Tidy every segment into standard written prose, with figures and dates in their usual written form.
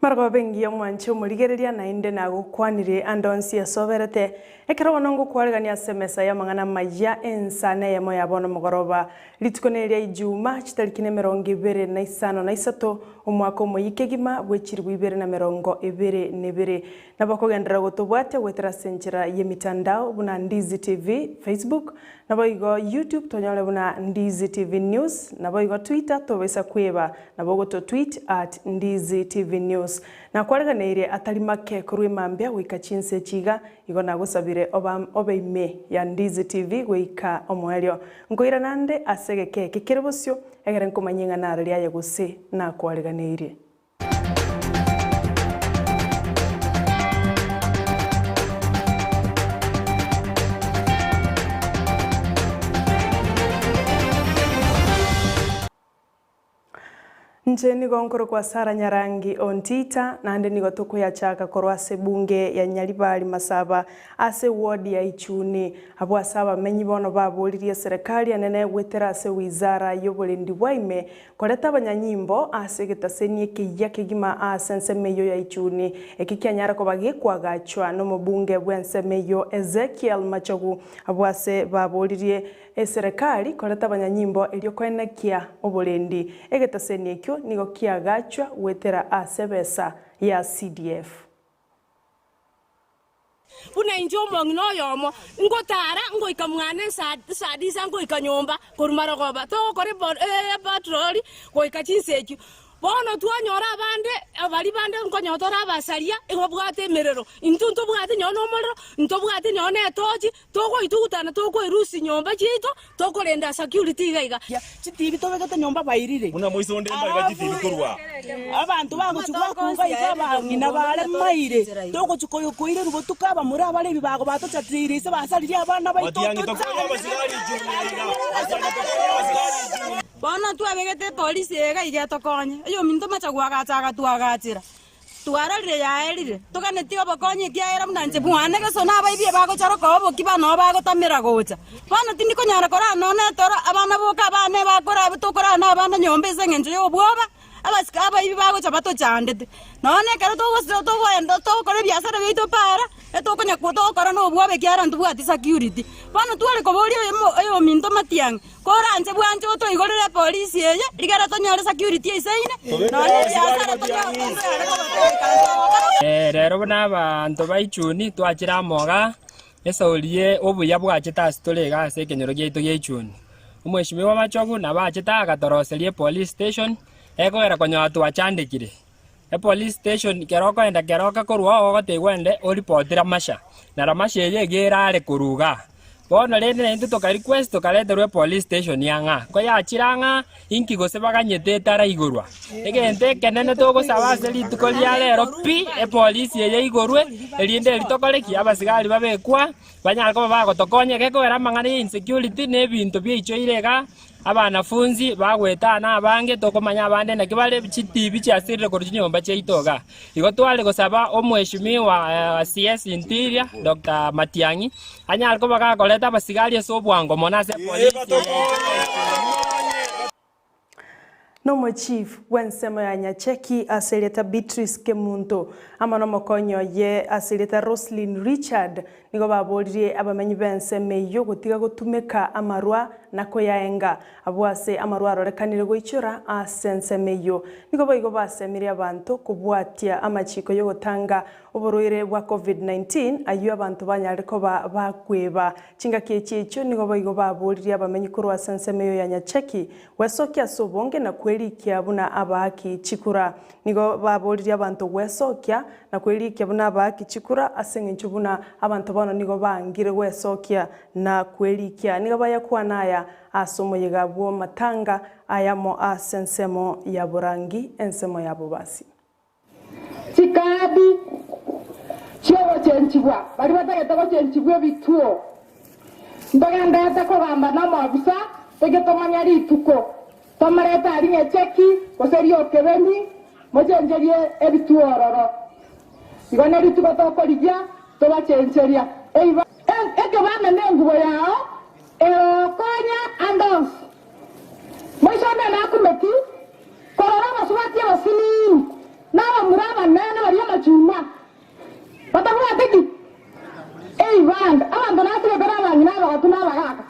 Marogoba engiya omwanche omorigereria, naende nagokwanire ande onsi ase oberete. Ekero bono ngokwaregania ase emesa y'amang'ana amaya, ensa neyemo ya bono mogoroba. Rituko neria Ijuma, chitariki nemerongo ebere na isano na isato, omwaka omoyia kegima bwe chilifu ibere na merongo ebere na ebere. Nabo okogenderera gotobwatia goetera ase enchera y'emitandao buna Ndizi TV, Facebook, Naboigo YouTube tonyore buna Ndizi TV News, naboigo Twitter tobaisa kweba nabo ogoto tweet at Ndizi TV News. Nakwareganeirie atari make korwa emambia goika chinsa echi iga, igo nagosabire oba obe ime ya Ndizi TV goika omoerio. Nkoirana nde ase egeka eke kere bosio egere nkomanye ng'a narari aye gose nakwareganeirie. Inche nigo nkorokwa Sarah Nyarangi Ontita, naende nigo tokoyachaka korwa ase ebunge ya Nyaribari Masaba ase eward ya Ichuni. Abwo ase abamenyi bono baboririe eserekari enene goetera ase wizara y'oborendi bwa ime Koreta abanyanyimbo ase egetaseni ekeyia kegima ase ensemo eyio ya Ichuni. Eki kianyare koba gekoagachwa nomobunge bw'ensemo eyio Ezekiel Machogu. Abwo ase baboririe eserekari koreta abanyanyimbo erio koenekia oborendi. Egetaseni ekio nigo kiagachwa goetera ase ebesa ya CDF. Buna inche omong'ina oyomo, ngotara ngoika mwane nsadisa ngoika nyomba korwa marogoba, togokora epatroli goika chinsa echio. Bono twanyora abande, baria bande nkonyora tore abasaria, ebabwate emerero, intwe ntobwati nonye na omorero, ntobwati nonye na etochi, togoitugutana tokoerusia nyomba chiaito, tokorenda security iga iga. Chitibi tobegete nyomba bairire. Buna moise onde mbaiga chitibi korwa. Abanto bagochia gwakunga iga abang'ina bare maire, togochia koirerwa botuko abamura abare ebibago batochateire ise basaririe abana baito Matiang'i tokonye abasigari ichuni iga. Matiang'i tokonye abasigari ichuni. Bono twabegete epolisi eye iga iga etokonye, oyominto macha goagacha agatwagachera. Twarorire yaerire, toganetie obokonyi ekiagera buna inche mwane gese nabaibi ebagocharoka oboki nao bagotamera gocha. Bono tindi konyara korara nonya netoro, abana boka abane bakora tokorara na abana nyomba ase eng'encho y'obwoba, abasike abaibi bagocha batochandete. Nonya ekero togosira togoenda togokora ebiasara biaito para, etokonya togokora na obwoba ekiagera ntobwati security. Bono tware koboria oyomo oyominto matiang'i. Koranche bwanche otoigorere epolisi eye, rigere tonyore security eisaine, nonya ebiasara tonyore toyare koba Rero buna abanto ba Ichuni twachire amo igaa, esauri ye obuya bwachete ase tore igaa ase ekenyoro giaito gia Ichuni. Omweshimiwa Machogu nabo achete agatoroseria epolice station, ekogera konyora twachandekire. Epolice station kero okoenda keroka korwa oo ogotebiwa ende oripoti Ramasha, na Ramasha eye iga erare korwa igaa. Bono rende naintwe toka request tokareterwa epolice station ang'a, ko yachire ang'a inki gose baganyete etaraigorwa. Egento ekenene togosaba ase rituko ria rero pi, epolice eye eigorwe, erinde eri tokore ki? Abasigari babekwa, banyare koba bagotokonya gekogera amang'ana ya insecurity na ebinto biaichoire igaa. Abanafunsi bagoetana abange, tokomanya abande naki bare chitibi chiasirire korwa chinyomba chiaito igaa. Igo tware gosaba omweshimiwa CS Interior Doctor Matiang'i anyare koba gakoreta abasigari ase obwango mono ase epolisi eye. Nomochief bw'ensemo ya Nyacheki ase erieta Beatrice Kemunto amo nomokonyi oye ase erieta Roselyn Richard Nigo baboririe abamenyi b'ensemo eyio gotiga gotumeka amarwa na koyaenga abwo ase amarwa arorekanire goichora ase ensemo eyio. Nigo boigo basemirie abanto kobwatia amachiko y'ogotanga oborwaire bwa Covid-19 ayio abanto banyare koba bakweba. Chingaki echi echio nigo boigo baboririe abamenyi korwa ase ensemo eyio ya Nyacheki gwesokia ase obonge na kwerikia buna abaaki chikura. Nigo baboririe abanto gwesokia na kwerikia buna abaaki chikura ase engencho buna abanto bono nigo bangire gwesokia na kwerikia. Nigo bayakwana aya ase omoyega bw'amatanga ayamo ase ensemo ya Borangi, ensemo ya Bobasi. Chikadi chi'ogochenchigwa, baria batagete gochenchigwa ebituo, mbagenderete kogamba nomobisa, toche tomanya rituko, tomorete aria ng'echeki, gose riokebeni, mochencherie ebituo ororo. Igo nerituko tokorigia, tobachencheria. Ekebanda nengubo yao egokonya ande onsi. Moisonde nakumeti korora abasubati abasinini na abamura abanene baria amachuma, batabwate ki? Eibanda. Abanto nasibete nabang'ina abagotu na abagaaka,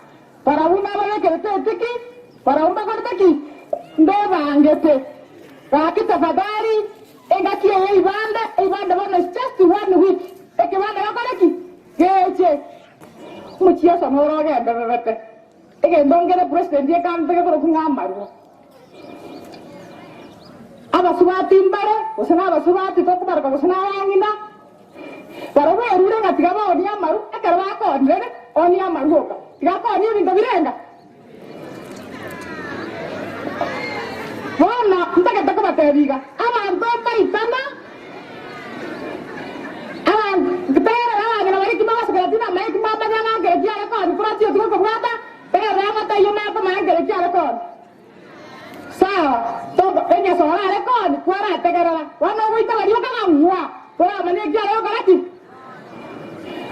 barabwo nababekerete etiki, barabwo mbakorete ki? Mbebangete. Gaki tafadhali, engaki eye eibanda, eibanda bono is just one week, ekebanda bakore ki? Geche. Omochieso noro ogendererete. Egento nkere president ekanto gekorokwa ng'a amarwa. Abasubati mbare, gose nabasubati tokobaroka gose nabang'ina, barabwo erure ng'a tiga baonie amaru, ekero bakoonire onie amaru oka, tiga koonia ebinto birenga. Bono ntagete kobatebia iga, abanto mbaitana, abanto tegerera abang'ina baria ki bagosokera tindamanya eki mwamanya ng'a nkere ki are koonia torachie tigokobwata, tegerera amataiyo nakomanya nkere ki are koonia. Sawa, toko enyasore are koonia kwarategerera, bono ogoita baria okang'a ng'wa, toramanya eki are gokora ki?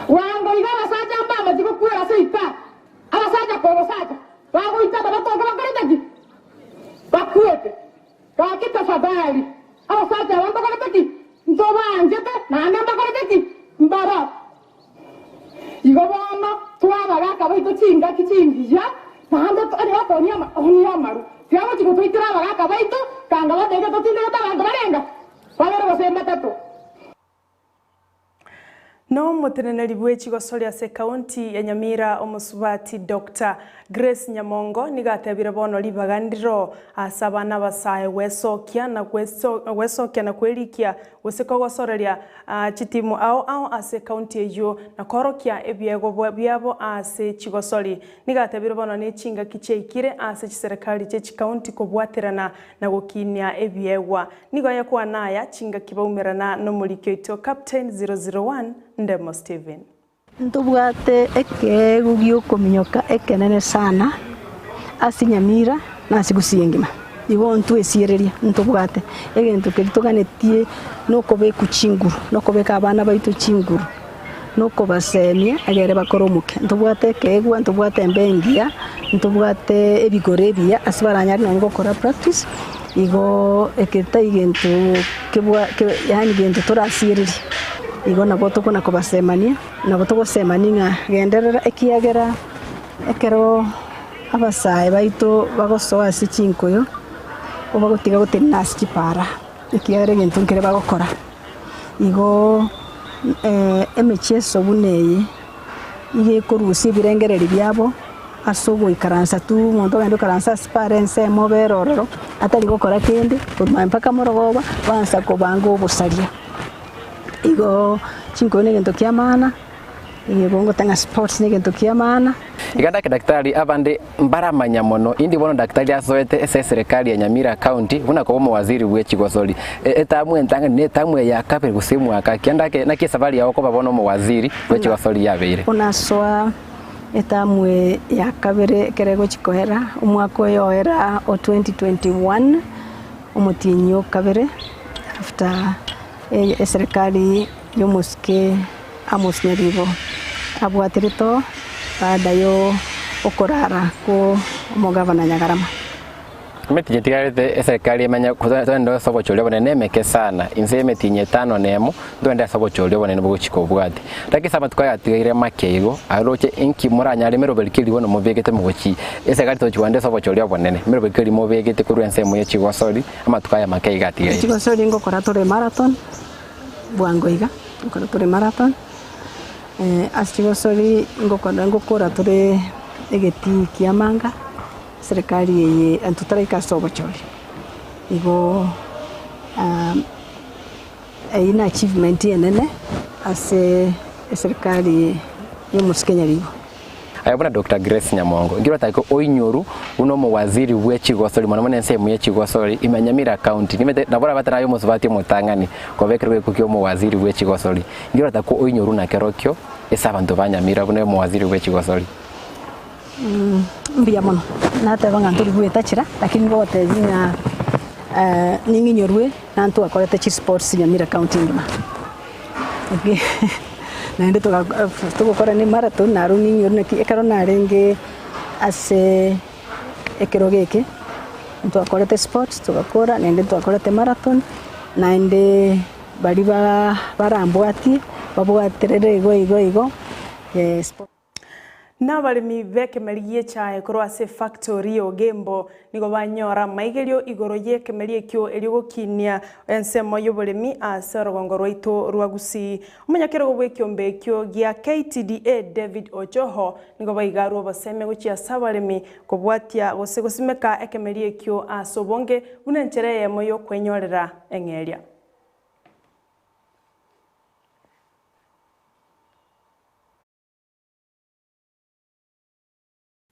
Bwango iga abasacha mbamache gokwera ase eita. Abasacha kobosacha bagoitana batoke bakorete ki? Bakwete. Gaki tafadhali, abasacha aba mbakorete ki? Ntobaanchete, naende mbakorete ki? Mbaro. Igo bono twabagaka baito chingaki chingiya, naende onye bakoonia onia amaru, tiagochi gotoitera abagaka baito, kanga batebie totindegete abanto barenga babere gose mbatato. Nomoteneneri bw'echigosori ase ekaunti ya Nyamira omosubati Doctor Grace Nyamongo nigo atebire bono ribaga ndiro ase abana abasae gwesokia na gwesokia na kwerikia gose kogosoreria chitimu ao ao ase ekaunti eyio na koorokia ebiegwa biabo ase chigosori. Nigo atebire bono nechingaki chiaikire ase chiserekari chie chikaunti kobwaterana na gokinia ebiegwa. Nigo ayakwana aya chingaki baumerana nomoriki oito Captain 001 Ndemo Stephen. Ntobwate ekeegu gi'okominyoka ekenene sana ase Nyamira na ase Gusii engima. Igo ntwesiereria ntobwate egento keria toganetie nokobekwa chinguru, nokobeka abana baito chinguru, nokobasemia egere bakore omokia. Ntobwate ekeegwa, ntobwate embe engiya, ntobwate ebigoro ebiya ase baranyare nonye gokora practice, igo eke tai gento kebwa ke yaani gento torasiererie. Igo nabo tokona kobasemania, nabo togosemania ng'a genderera ekiagera ekero abasae baito bagosoa ase chinkoyo, obagotiga gotenena ase chipara, ekiagera egento nkere bagokora. Igo emechieso buna eye, iga ekorusia ebirengererio biabo ase ogoikaransa tu, omonto ogende oikaranse ase pare ensemo obere ororo, atari gokora kende, korwa mpaka morogoba, baansa kobanga obosaria. Igo chinkoyo na egento kia maana, igo ngoteba ng'a sports na egento kia maana. Iga ndake daktari abande mbaramanya mono indi bono daktari asoete ase eserekari ya Nyamira county buna koba omowaziri bwe chigosori etamu entang'ani na etamu eye ya kabere gose omwaka ki ndake naki esafari yao koba bono omowaziri bwe chigosori yabeire. Buna asoa etamu eye ya kabere ekero egochi koera omwaka oyo oera o 2021 omotienyi o kabere after eserekari y'omosike Amos Nyaribo abwaterete oo baada yo okorara kwo omogavana Nyagarama. Emetienyi etigarete eserikari emanye togende ase obochori obonene nemeke sana, inse y'emetienyi etano na emo ntogende ase obochori obonene bogochika obwate. Lakini ase amatuko aya atigaire make igo, aroche inki moranyare emeroberi ki bono mobegete mogochi eserikari togochi kogenda ase obochori obonene, emeroberi ki mobegete korwa ensemo ye chigosori amatuko aya make iga atigaire. Chigosori ngokora tore marathon, bwango iga, ngokora tore marathon, ase chigosori ngokora ngokora tore egetii kia manga. Serikali eye ntotaraika ase obochori, igo eyio na achievement enene ase eserikali ya omosike Nyaribo. Aye buna Doctor Grace Nyamongo, inki oratake oinyoru buna omowaziri bwe chigosori mono mono ensemo ye chigosori ime Nyamira County, nimanyete nabo orabe aye omosubati omotang'ani kobekerwa egekuo kia omowaziri bwe chigosori, inki oratake oinyoru nakerokio ase abanto ba Nyamira buna omowaziri bwe chigosori? Mbuya mono, nateba ng'a ntori gwetachera, lakini ngogotebia ng'a ning'inyorwe na ntwakorete chisports Nyamira county engima. Naende toga togokora na emarathon naro ning'inyorwe naki ekero narenge ase ekerogo eke, ntwakorete sports togakora naende ntwakorete marathon, naende baria ba barambwatie babwaterere igo igo igo sports. Nabaremi b'ekemeri gi'echae korwa ase efactori y'Ogembo nigo banyora amaigerio igoro y'ekemeri ekio erio gokinia ensemo y'oboremi ase orogongo rwaito rwa Gusii. Omonyakerogo bw'ekiombe ekio gia KTDA David Ochoho nigo baigarwe obosemi gochia ase abaremi kobwatia gose gosimeka ekemeri ekio ase obonge buna enchera eyemo y'okwenyorera eng'eria.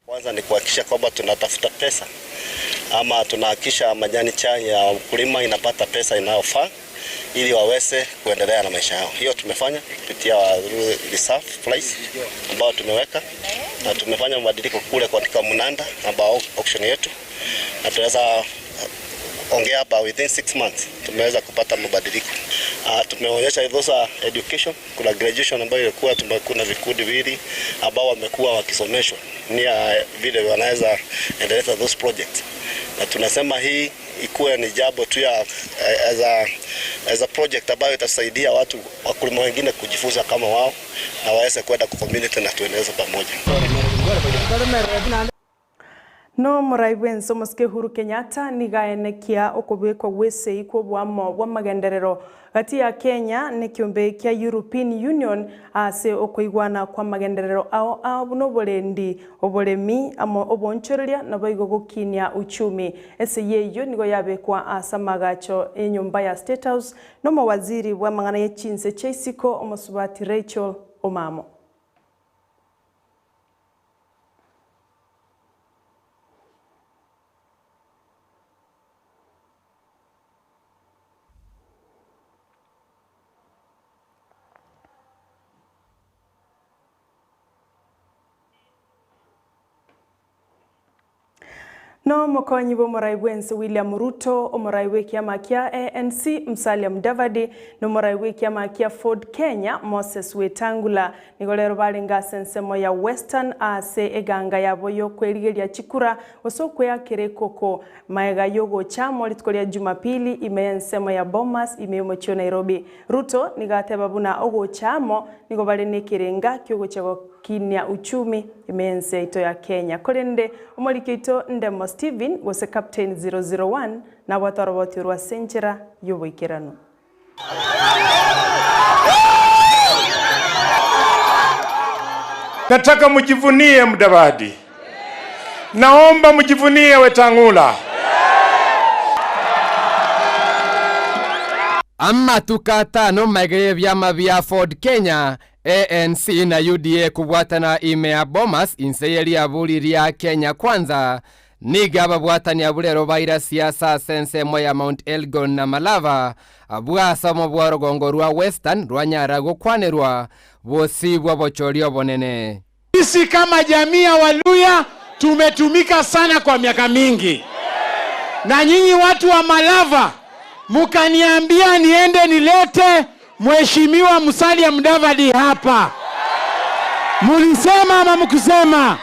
Kwanza ni kuhakikisha kwamba tunatafuta pesa ama tunahakikisha majani chai ya wakulima inapata pesa inayofaa ili waweze kuendelea na maisha yao. Hiyo tumefanya kupitia reserve price ambayo tumeweka na tumefanya mabadiliko kule katika mnanda ambao auction yetu na tunaweza ongea hapa within 6 months tumeweza kupata mabadiliko. Tumeonyesha those education, kuna graduation ambayo ilikuwa kuna vikundi viwili ambao wamekuwa wakisomeshwa ni vile wanaweza endeleza those projects, na tunasema hii ikuwe ni jambo tu ya as a project ambayo itasaidia watu wakulima wengine kujifunza kama wao na waweze kwenda kwa community na tuendeleze pamoja. Nomorai bw'ense omosike Uhuru Kenyatta nigo aenekia okobekwa gw'esegi kw'oboamo bw'amagenderero gati ya Kenya nekiombe kia European Union ase okoigwana kw'amagenderero ao ao buna oborendi, oboremi amo oboonchoreria naboigo gokinia uchumi. Esegi eyio nigo yabekwa ase amagacho y'enyomba ya State House nomowaziri bw'amang'ana ye chinse chia isiko omosubati Rachel Omamo. Nomokonyi bw'omorai bw'ense William Ruto, omorai bw'ekiama kia ANC Musalia Mudavadi, na omorai bw'ekiama kia Ford Kenya Moses Wetangula nigo rero barenge ase ensemo ya Western ase eganga yabo y'okwerigeria chikura gose okweakera ekoko maega y'ogocha amo rituko ria Jumapili ime y'ensemo ya Bomas ime y'omochie o Nairobi. Ruto nigo ateba buna ogocha amo nigo bare nekerenga kiogochia gokinia uchumi ime y'ense yaito ya Kenya. Korende omoriki oito Ndemo Stephen gose Captain 001 nabwate oroboti orwo ase enchera y'oboikeranu. Nataka mjivunie Mudavadi. Naomba mjivunie Wetang'ula. Amatuko atano magega y'ebiama bia Ford Kenya, ANC na UDA kobwatana ime ya Bomas inse ye riaburi ria Kenya Kwanza, nigo ababwatani abwo rero baira siasa ase ensemo ya Mount Elgon na Malava, abwo ase omo bw'orogongo rwa Western rwanyara gokwanerwa bosibwa obochori obonene. Sisi kama jamii ya Waluya tumetumika sana kwa miaka mingi, na nyinyi watu wa Malava mukaniambia niende nilete Mheshimiwa Musalia Mudavadi hapa. Mulisema ama mkusema?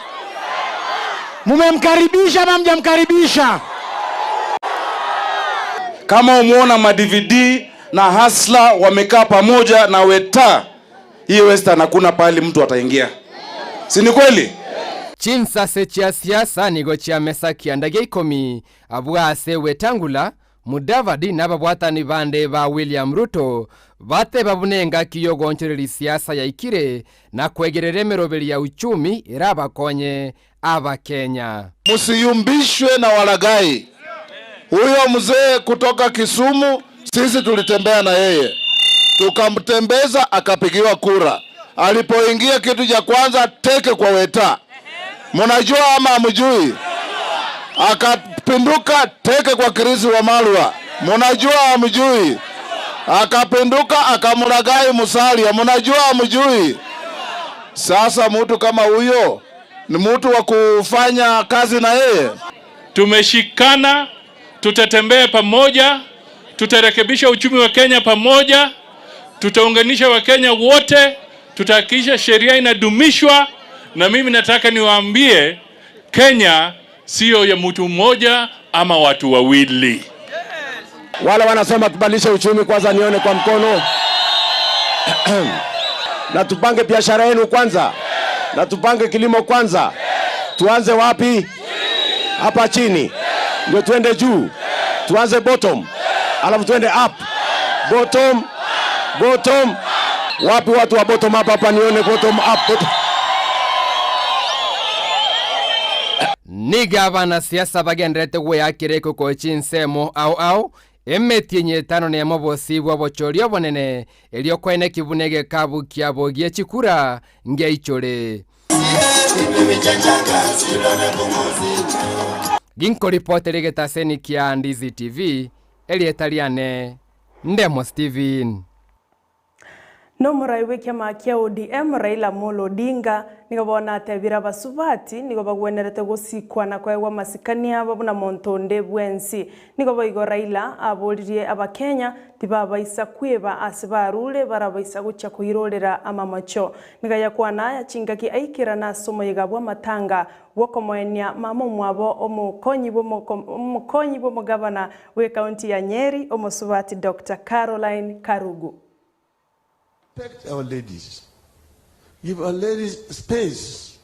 Mumemkaribisha ama mjamkaribisha? Kama umeona ma-DVD na Hustler wamekaa pamoja na Weta, hiyo Western hakuna pahali mtu ataingia, si ni kweli? Chinsase chia siasa nigo chiamesa kianda gia ikomi abwo ase Wetangula, Mudavadi na ababwatani bande ba William Ruto bateba buna engaki y'ogoonchoreria siasa yaikire na kwegerera emeroberi ya uchumi erabakonye Abakenya. Msiyumbishwe na walaghai. Huyo mzee kutoka Kisumu, sisi tulitembea na yeye, tukamtembeza akapigiwa kura. Alipoingia kitu cha kwanza teke kwa Weta, mnajua ama hamjui? Akapinduka teke kwa Chris Wamalwa, mnajua hamjui? Akapinduka akamlaghai Musalia, mnajua hamjui? Sasa mtu kama huyo ni mtu wa kufanya kazi na yeye? Tumeshikana, tutatembea pamoja, tutarekebisha uchumi wa Kenya pamoja, tutaunganisha Wakenya wote, tutahakikisha sheria inadumishwa. Na mimi nataka niwaambie, Kenya siyo ya mtu mmoja ama watu wawili. Wale wanasema tubadilishe uchumi kwanza, nione kwa mkono na tupange biashara yenu kwanza, na tupange kilimo kwanza. Tuanze wapi? Hapa chini ndio tuende juu. Tuanze bottom, alafu tuende up. Bottom, bottom. Wapi watu wa bottom up hapa? Nione bottom up, bottom. Nigo abanasiasa bagendererete gweakera ekoko chinsemo ao ao, emetienyi etano nemo bosio bw'obochori obonene, erio koeneki buna egekabu kiabo gie chikura ngeichore. Ginkoripotera egetaseni kia Ndizi TV, erieta riane Ndemo Steven. Nomorai bw'ekiama kia ODM Raila Amolo Odinga nigo bono atebire abasubati nigo bagwenerete gosikwa na koegwa amasikani abo buna monto onde bwensi. Nigo boigo Raila aboririe Abakenya tibabaisa kweba ase barure barabaisa gochia koirorera amamocho. Nigo ayakwana aya chingaki aikerana ase omoyega bw'amatanga bw'okomoenia mama omwabo omokonyi omokonyi bw'omogavana bw'ecounty ya Nyeri omosubati Doctor Caroline Karugu. Respect our ladies. Give our ladies space.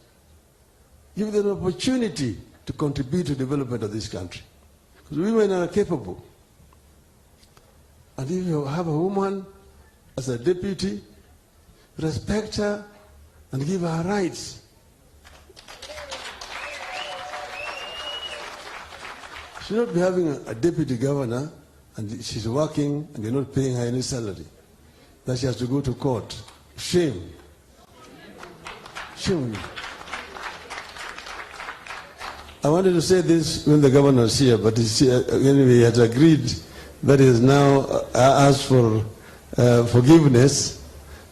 Give them opportunity to contribute to the development of this country. Because women are capable. And if you have a woman as a deputy, respect her and give her rights. She should not be having a deputy governor and she's working and you're not paying her any salary. That she has to go to court. Shame. Shame on you. I wanted to say this when the governor was here, but anyway, he has agreed that he has now asked for forgiveness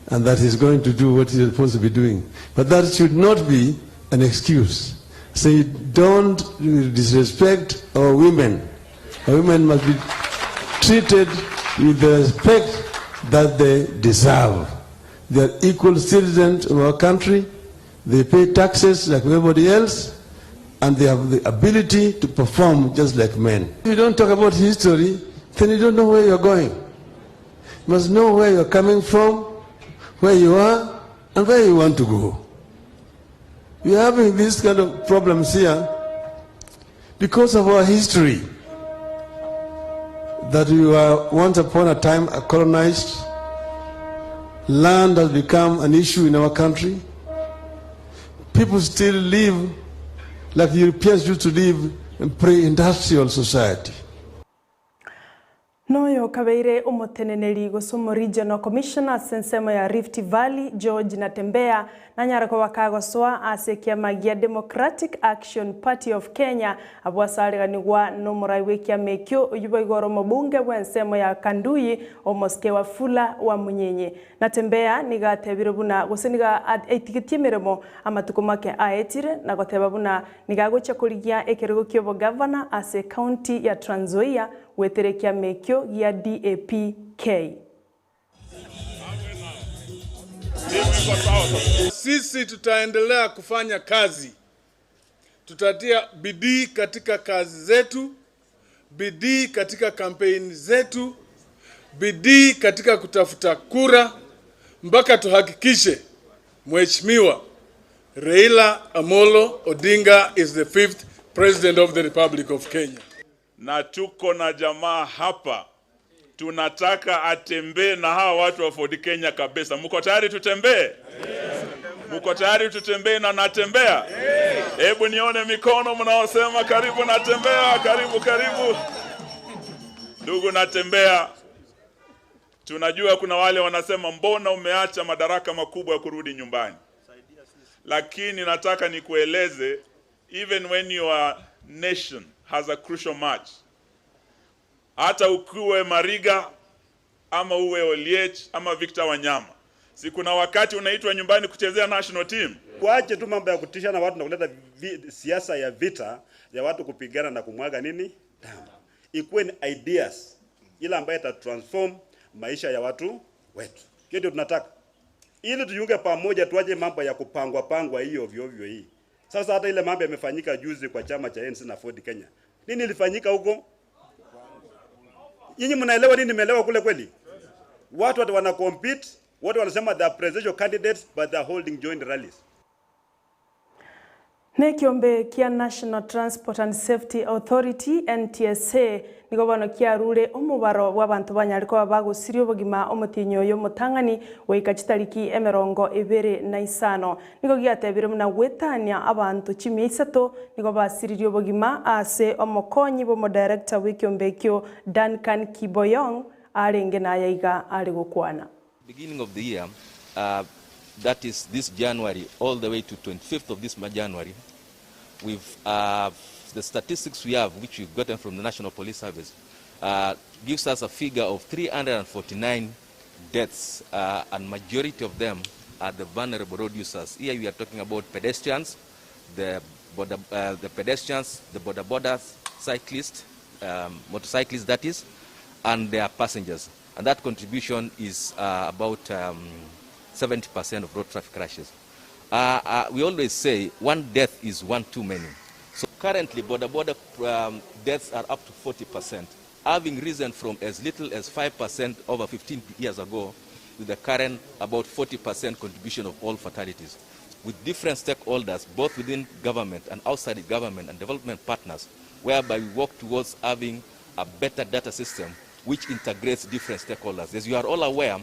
and that he's going to do what he's supposed to be doing. But that should not be an excuse. Say, don't disrespect our women. Our women must be treated with the respect that they deserve. They are equal citizens of our country. They pay taxes like everybody else, and they have the ability to perform just like men. If you don't talk about history, then you don't know where you're going. You must know where you're coming from, where you are, and where you want to go. We are having these kind of problems here because of our history. That we were once upon a time a colonized land has become an issue in our country. People still live like Europeans used to live in pre-industrial society. Noyo kabeire omoteneneri gose omo-regional commissioner ase ensemo ya Rift Valley George Natembeya nanyare koba kagosoa ase ekiama gia Democratic Action Party of Kenya abwo ase areganigwa nomorai bw'ekiama ekio oyio boigo ore omobunge bw'ensemo ya Kanduyi omosike Wafula Wamunyinyi. Natembeya nigo atebire buna gose nigo aitigetie emeremo amatuko make aetire na goteba buna nigo agochia korigia ekerogo ki'obogavana ase ecounty ya Trans Nzoia goetera ekiama ekio gia DAP-K. Sisi tutaendelea kufanya kazi, tutatia bidii katika kazi zetu bidii katika kampeni zetu, bidii katika kutafuta kura mpaka tuhakikishe Mheshimiwa Raila Amolo Odinga is the fifth president of the Republic of Kenya. Na tuko na jamaa hapa tunataka atembee na hawa watu wa Ford Kenya kabisa. Mko tayari tutembee? Mko tayari tutembee na natembea? Hebu nione mikono mnaosema karibu natembea, karibu karibu. Ndugu natembea. Tunajua kuna wale wanasema mbona umeacha madaraka makubwa ya kurudi nyumbani, lakini nataka nikueleze, even when your nation has a crucial match, hata ukiwe Mariga ama uwe Oliech ama Victor Wanyama, si kuna wakati unaitwa nyumbani kuchezea national team? Tuache tu mambo ya kutisha na watu na kuleta siasa ya vita ya watu kupigana na kumwaga nini damu. Ikuwe ni ideas ile ambayo ita transform maisha ya watu wetu. Hiyo ndio tunataka, ili tujiunge pamoja, tuache mambo ya kupangwa pangwa hiyo ovyo ovyo hii. Sasa hata ile mambo yamefanyika juzi kwa chama cha ANC na Ford Kenya, nini ilifanyika huko? Nyinyi mnaelewa nini nimeelewa kule kweli? Watu watu wana compete, watu wanasema they are presidential candidates but they are holding joint rallies. Nekiombe kia National Transport and Safety Authority, NTSA, nigo bono kiarure omobaro bw'abanto banyare koba bagosiria obogima omotienyi oyo omotang'ani goika chitariki emerongo ebere na isano. Nigo giatebire buna gwetania abanto chimia isato nigo basiririe obogima ase omokonyi bw'omodirector bw'ekiombe ekio Duncan Kiboyong arenge naye iga are gokwana. Beginning of the year, uh, that is this January all the way to 25th of this January, we've, uh, the statistics we have, which we've gotten from the National Police Service, uh, gives us a figure of 349 deaths, uh, and majority of them are the vulnerable road users. Here we are talking about pedestrians, the, border, uh, the pedestrians, the border borders, cyclists, um, motorcyclists that is, and their passengers. And that contribution is uh, about um, 70% of road traffic crashes. Uh, uh, we always say one death is one too many. So currently, border border um, deaths are up to 40%, having risen from as little as 5% over 15 years ago to the current about 40% contribution of all fatalities. With different stakeholders, both within government and outside the government and development partners, whereby we work towards having a better data system which integrates different stakeholders. As you are all aware,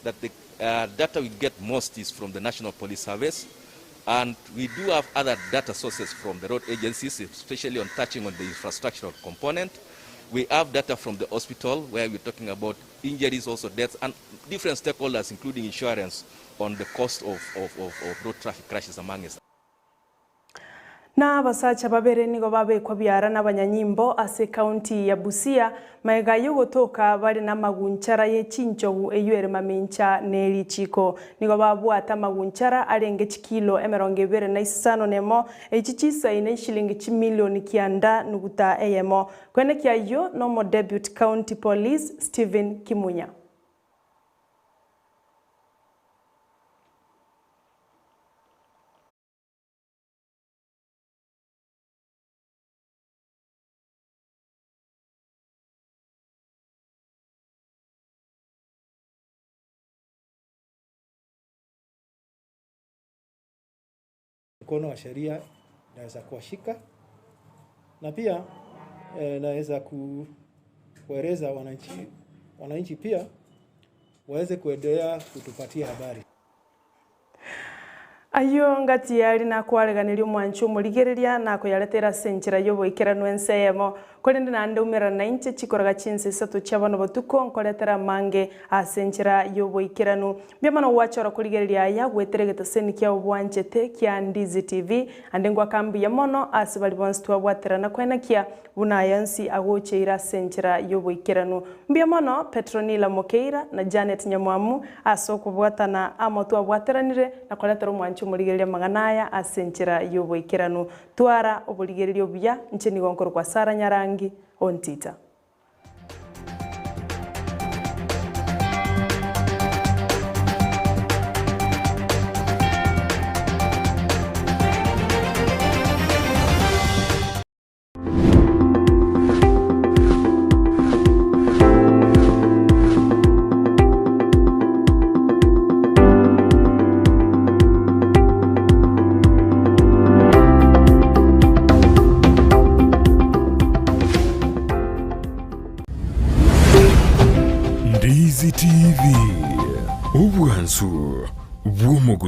that the uh, data we get most is from the National Police Service, and we do have other data sources from the road agencies, especially on touching on the infrastructural component. We have data from the hospital, where we're talking about injuries, also deaths, and different stakeholders, including insurance, on the cost of, of, of, of road traffic crashes among us. Na abasacha babere nigo babekwa biara n'abanyanyimbo ase ekaunti ya Busia magega y'ogotoka bare n'amagunchara ye chinchogu eywo ere mamincha ne richiko. Nigo babwate amagunchara arenge chikilo emerongo ebere na isano nemo echi chisaine chishilingi chimilioni kianda nuguta eyemo. Kwenekia ayio nomo Deputy County Police Stephen Kimunya. Mkono wa sheria naweza kuwashika na pia eh, naweza kueleza wananchi, wananchi pia waweze kuendelea kutupatia habari. Ayio ngati yari nakwareganeria omwancho omorigereria nakoyaretera ase enchera ya oboikeranu ense eyemo korende naende umerana nainche chikoraga chinsa isato chia bono botuko nkoretera amange ase enchera ya oboikeranu. Mbuya mono gwachora korigereria aya gwetera egeteseni kia obwanchete kia Ndizi TV ande ngwaka mbuya mono ase baria bonsi twabwaterana koenekia buna aya onsi agocheire ase enchera ya oboikeranu. Mbuya mono Petronila Mokeira na Janet Nyamwamu ase okobwatana amo twabwateranire na koretera omwancho omorigereria amang'ana aya ase enchera ya oboikeranu. Twara oborigereria obuya, inche nigo nkorokwa Sarah Nyarangi Ontita. TV, obwansu bw'omogusi.